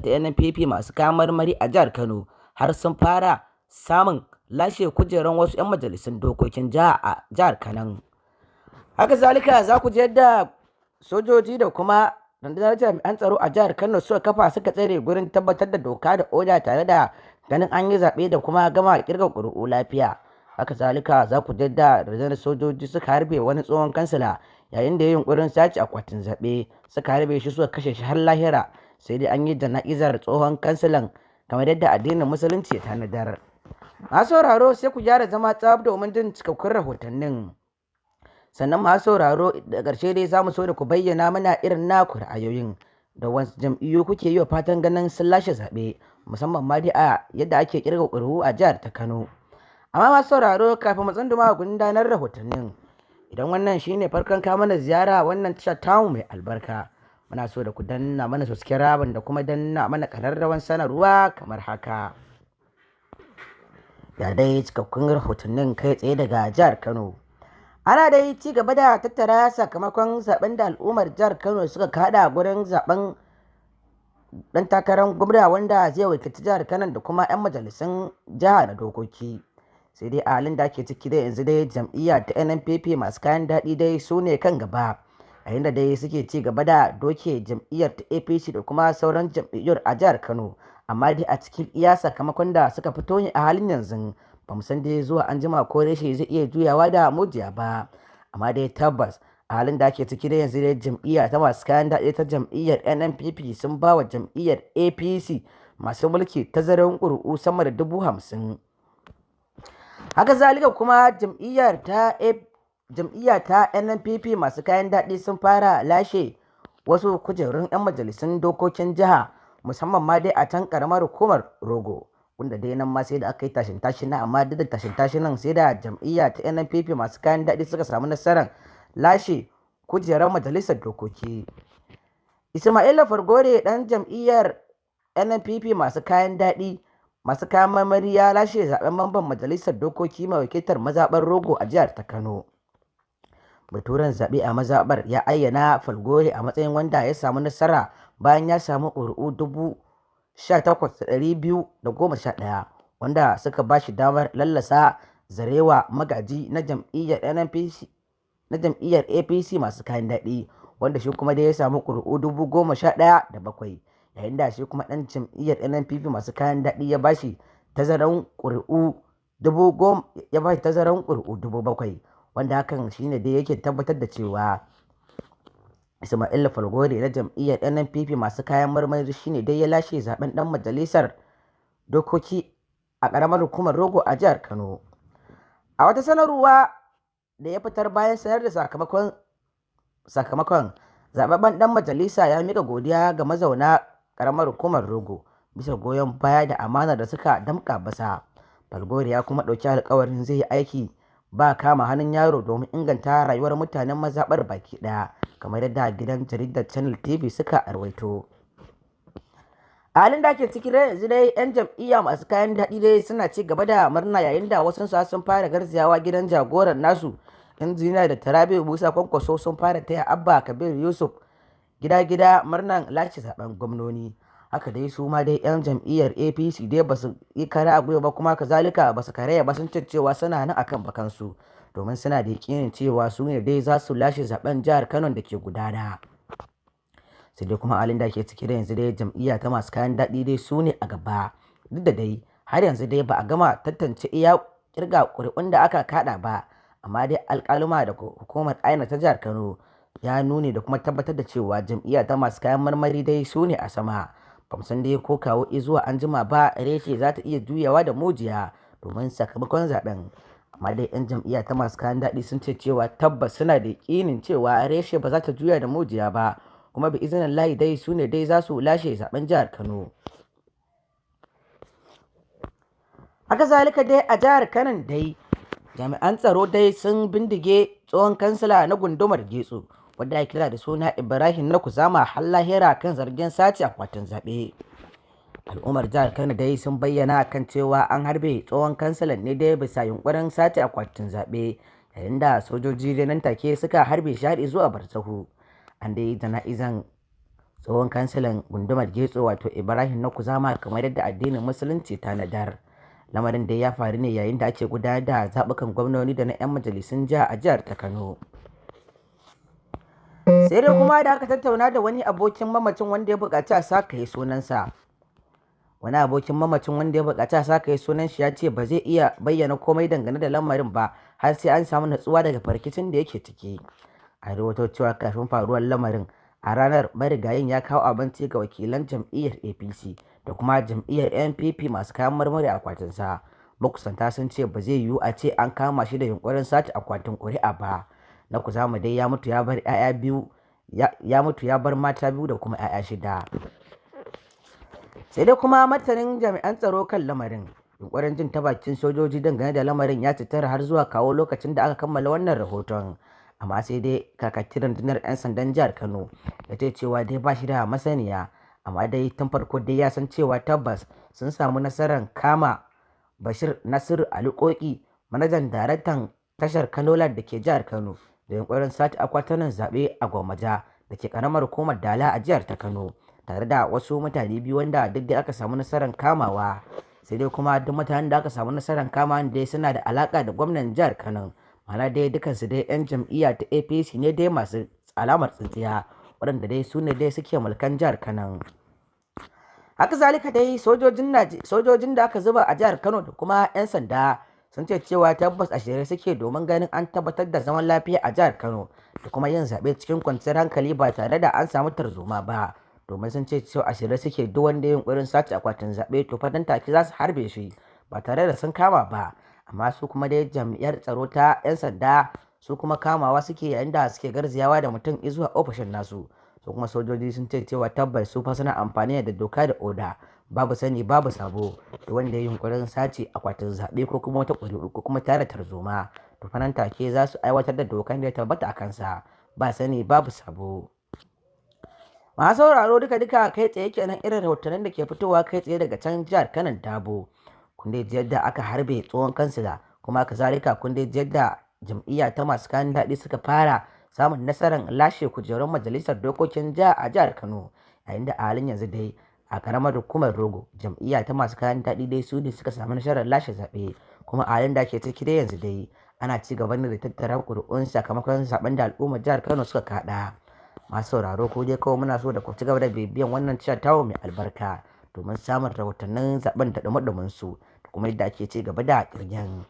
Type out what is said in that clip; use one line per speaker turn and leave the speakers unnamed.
Ta NNPP masu kayan marmari a jihar Kano har sun fara samun lashe kujerun wasu 'yan majalisun dokokin jiha a jihar Kano. Haka zalika, za ku ji yadda sojoji da kuma rundunar jami'an tsaro a jihar Kano suka kafa suka tsare gurin tabbatar da doka da oda tare da ganin an yi zaɓe da kuma gama kirga ƙuri'u lafiya. Haka zalika, za ku ji yadda rundunar sojoji suka harbe wani tsohon kansila yayin da ya yunƙurin sace akwatin zaɓe, suka harbe shi suka kashe shi har lahira. Sai dai an yi jana'izar tsohon kansilan kamar yadda addinin Musulunci ya tanadar. Masu sauraro, sai ku gyara zama tsab domin jin cikakkun rahotannin. Sannan masu sauraro, da ƙarshe dai za mu so da ku bayyana mana irin naku ra'ayoyin da wasu jam'iyyu kuke yi wa fatan ganin sun lashe zaɓe, musamman ma dai a yadda ake kirga ƙuri'u a jihar ta Kano. Amma masu sauraro, kafin mu tsunduma gundanar rahotannin, idan wannan shine farkon kawo mana ziyara wannan tashar tamu mai albarka, muna so da ku danna mana subscribe da kuma danna mana ƙararrawar sanarwa kamar haka. Ga dai cikakkun rahotannin kai tsaye daga jihar Kano. Ana dai ci gaba da tattara sakamakon zaben da al'ummar jihar Kano suka kada gurin zaben dan takarar gwamna wanda zai wakilci jihar Kano da kuma 'yan majalisun jiha na dokoki. Sai dai a halin da ake ciki dai yanzu dai, jam'iyya ta NNPP masu kayan daɗi dai su ne kan gaba, yayin da dai suke ci gaba da doke jam'iyyar ta APC da kuma sauran jam'iyyar a jihar Kano. Amma dai a cikin iya sakamakon da suka fito ne a halin yanzu, ba mu san dai zuwa an jima ko reshe zai iya juyawa da mujiya ba. Amma dai tabbas a halin da ake ciki dai yanzu dai, jam'iyya ta masu kayan daɗi ta jam'iyyar NNPP sun ba wa jam'iyyar APC masu mulki tazarar ƙuri'u sama da 50,000. Haka zalika kuma, jam'iyya ta NNPP masu kayan daɗi sun fara lashe wasu kujerun 'yan majalisun dokokin jiha, musamman ma dai a can karamar hukumar Rogo, wanda dai nan ma sai da aka yi tashin tashina. Amma duk da tashin tashinan, sai da jam'iyya ta NNPP masu kayan daɗi suka samu nasarar lashe kujerar majalisar dokoki. Ismaila Fargore, ɗan jam'iyyar NNPP masu kayan daɗi masu kayan marmari, ya lashe zaben mamban majalisar dokoki mai wakiltar mazaɓar Rogo a jihar ta Kano. Baturen zaɓe a mazaɓar ya ayyana Falgore a matsayin wanda ya samu nasara bayan ya samu ƙuri'u 18,211, wanda suka ba shi damar lallasa Zarewa Magaji na jam'iyyar NNPC na jam'iyyar APC masu kayan daɗi, wanda shi kuma dai ya samu ƙuri'u 11,007, yayin da shi kuma ɗan jam'iyyar NNPP masu kayan daɗi ya ba shi tazaran ƙuri'u 7,000, wanda hakan shine dai yake tabbatar da cewa Ismail Falgore na jam'iyyar NNPP masu kayan marmari shine dai ya lashe zaben ɗan majalisar dokoki a ƙaramar hukumar Rogo a jihar Kano. A wata sanarwa da ya fitar bayan sanar da sakamakon, zababben ɗan majalisa ya mika godiya ga mazauna ƙaramar hukumar Rogo bisa goyon baya da amanar da suka damƙa masa. Falgore ya kuma ɗauki alkawarin zai yi aiki ba kama hannun yaro domin inganta rayuwar mutanen mazaɓar baki ɗaya, kamar yadda gidan jaridar Channel TV suka rawaito. A halin da ake ciki dai yanzu dai, 'yan jam'iyya masu kayan daɗi dai suna ci gaba da murna, yayin da wasu sun fara garzayawa gidan jagoran nasu, Injiniya Dr. Rabi'u Musa Kwankwaso, sun fara taya Abba Kabir Yusuf gida-gida murnan lashe zaben gwamnoni. Haka dai su ma dai 'yan jam'iyyar APC dai ba su yi kara a gwiwa ba, kuma kazalika ba su karaya ba. Sun ce cewa suna nan akan bakansu, domin suna da yakinin cewa su ne dai za su lashe zaben jihar Kano da ke gudana. Sai dai kuma halin da ake ciki da yanzu dai, jam'iyya ta masu kayan daɗi dai su ne a gaba, duk da dai har yanzu dai ba a gama tantance iya kirga ƙuri'un da aka kada ba. Amma dai alƙaluma da hukumar INEC ta jihar Kano ya nuni da kuma tabbatar da cewa jam'iyya ta masu kayan marmari dai su ne a sama. Ba san dai ko kawo zuwa an jima ba reshe za ta iya juyawa da mujiya domin sakamakon zaben. Amma dai 'yan jam'iyya ta masu kayan daɗi sun ce cewa tabbas suna da yakinin cewa reshe ba za ta juya da mujiya ba, kuma bi izinin layi dai su ne dai za su lashe zaben jihar Kano. Haka zalika dai, a jihar Kano dai, jami'an tsaro dai sun bindige tsohon kansila na gundumar Getso, wanda ake kira da suna Ibrahim na Kuzama, har lahira kan zargin sace akwatin zaɓe. Al'ummar jihar Kano dai sun bayyana kan cewa an harbe tsohon kansilan ne dai bisa yunkurin sace akwatin zaɓe, yayin da sojoji dai nan take suka harbe shi har zuwa barzahu. An dai jana'izan Tsohon kansilan gundumar Getso, wato Ibrahim na Kuzama, kamar yadda addinin Musulunci tanadar. Lamarin dai ya faru ne yayin da ake gudanar da zaɓukan gwamnoni da na 'yan majalisun jiha a jihar ta Kano. Sai dai kuma da aka tattauna da wani abokin mamacin wanda ya buƙaci a sakaye sunansa. Wani abokin mamacin wanda ya buƙaci a sakaye sunan shi ya ce ba zai iya bayyana komai dangane da lamarin ba har sai an samu natsuwa daga farkicin da yake ciki. A rawaito cewa kafin faruwar lamarin a ranar, marigayin ya kawo abinci ga wakilan jam'iyyar APC da kuma jam'iyyar NPP masu kayan marmari a akwatinsa. Makusanta sun ce ba zai yiwu a ce an kama shi da yunkurin sace akwatin ƙuri'a ba. Na Kuzama dai ya mutu ya bar 'ya'ya biyu, ya mutu ya bar mata biyu da kuma 'ya'ya shida. Sai dai kuma martanin jami'an tsaro kan lamarin. Yunkurin jin ta bakin sojoji dangane da lamarin ya citara har zuwa kawo lokacin da aka kammala wannan rahoton. Amma sai dai kakakin rundunar 'yan sandan jihar Kano ya ce cewa dai ba shi da masaniya, amma dai tun farko dai ya san cewa tabbas sun samu nasarar kama Bashir Nasiru Ali Koki, manajan daraktan tashar Kanola da ke jihar Kano, da yunkurin sace akwatunan zaɓe a Gwammaja da ke karamar hukumar Dala a jihar ta Kano, tare da wasu mutane biyu wanda duk da aka samu nasarar kamawa. Sai dai kuma duk mutanen da aka samu nasarar kamawa dai suna da alaka da gwamnan jihar Kano, ma'ana dai dukansu dai 'yan jam'iyya ta APC ne dai masu alamar tsintsiya, waɗanda dai su ne dai suke mulkan jihar Kano. Haka zalika dai sojojin da aka zuba a jihar Kano da kuma 'yan sanda sun ce cewa tabbas a shirye suke domin ganin an tabbatar da zaman lafiya a jihar Kano da kuma yin zaɓe cikin kwanciyar hankali ba tare da an samu tarzoma ba, domin sun ce cewa a shirye suke duk wanda yunkurin sace akwatin zaɓe to fa nan take za su harbe shi ba tare da sun kama ba. Amma su kuma dai jami'ar tsaro ta 'yan sanda su kuma kamawa suke yayin da suke garzayawa da mutum zuwa ofishin nasu. Su kuma sojoji sun ce cewa tabbas su fa suna amfani da doka da oda, babu sani babu sabo, da wanda ya yunkurin sace akwatin zaɓe ko kuma wata ƙuri'u ko kuma tare tarzoma to fa nan take za su aiwatar da dokan da ya tabbata a kansa, ba sani babu sabo. Masu sauraro, duka duka kai tsaye kenan irin rahotannin da ke fitowa kai tsaye daga can jihar Kanon Dabo. Kun dai ji yadda aka harbe tsohon kansila, kuma kazalika kun dai ji yadda jam'iyya ta masu kayan daɗi suka fara samun nasarar lashe kujerun majalisar dokokin jiha a jihar Kano, yayin da a halin yanzu dai a karamar hukumar Rogo jam'iyya ta masu kayan daɗi dai su ne suka samu nasarar lashe zaɓe. Kuma a halin da ake ciki dai yanzu dai ana ci gaba ne da tattara ƙuri'un sakamakon zaɓen da al'ummar jihar Kano suka kaɗa. Masu sauraro, ko dai kawai muna so da ku ci gaba da bibiyan wannan tasha tamu mai albarka domin samun rahotannin zaɓen da ɗumi su da kuma yadda ake ci gaba da ƙirgen.